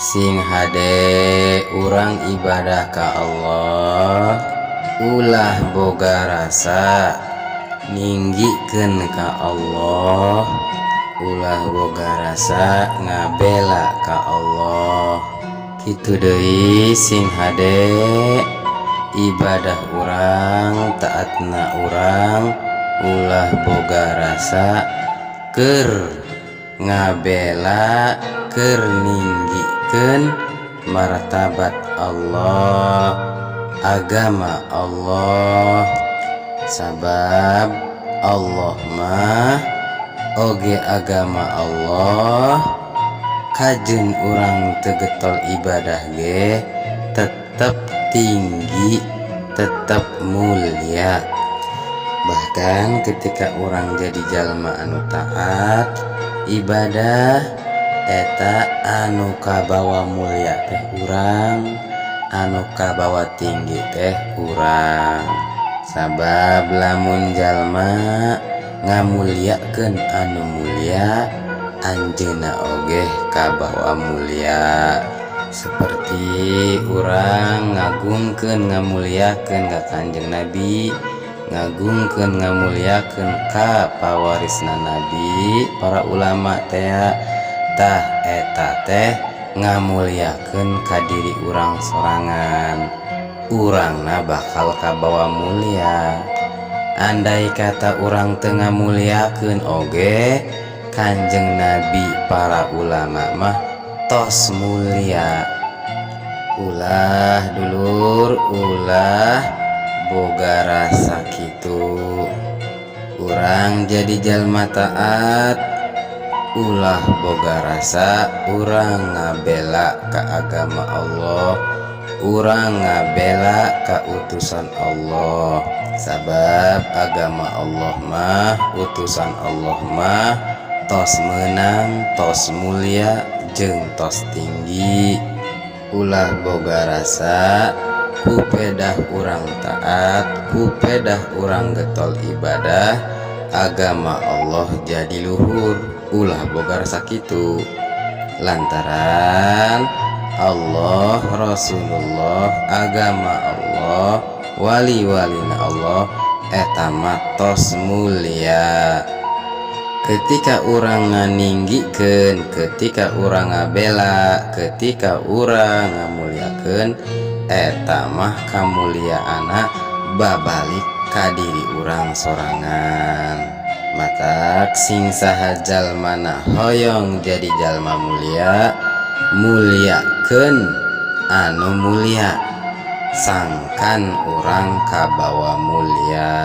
Sing hade urang ibadah ka Allah, ulah boga rasa ninggikeun ka Allah, ulah boga rasa ngabela ka Allah. Kitu deui, sing hade ibadah urang, taatna urang, ulah boga rasa keur ngabela, keur ninggikeun martabat Allah, agama Allah, sabab Allah mah oge agama Allah kajeun urang teu getol ibadah ge tetep tinggi, tetap mulia. Bahkan ketika urang jadi jalma anu taat ibadah, eta anu kabawa mulia teh urang, anu kabawa tinggi teh urang, sabab lamun jalma ngamuliakeun anu mulia, anjeunna oge kabawa mulia. Seperti urang ngagungkeun, ngamuliakeun ka Kanjeng Nabi, ngagungkeun, ngamuliakeun ka pawarisna Nabi, para ulama tea. Tah, eta teh ngamuliakeun ka diri urang sorangan, urangna bakal kabawa mulia. Andai kata urang teu ngamuliakeun oge, Kanjeng Nabi, para ulama mah tos mulia. Ulah, dulur, ulah boga rasa kitu. Urang jadi jalma taat, ulah boga rasa urang ngabela ka agama Allah, urang ngabela ka utusan Allah, sabab agama Allah mah, utusan Allah mah tos menang, tos mulia, jeung tos tinggi. Ulah boga rasa ku pedah urang taat, ku pedah urang getol ibadah, agama Allah jadi luhur. Ulah boga rasa kitu, lantaran Allah, Rasulullah, agama Allah, wali-walina Allah eta mah tos mulia. Ketika urang nganinggikeun, ketika urang ngabela, ketika urang ngamuliakeun, eta mah kamuliaanna babalik ka diri urang sorangan. Matak sing saha jalmana hoyong jadi jalma mulia, muliakeun anu mulia, sangkan urang kabawa mulia.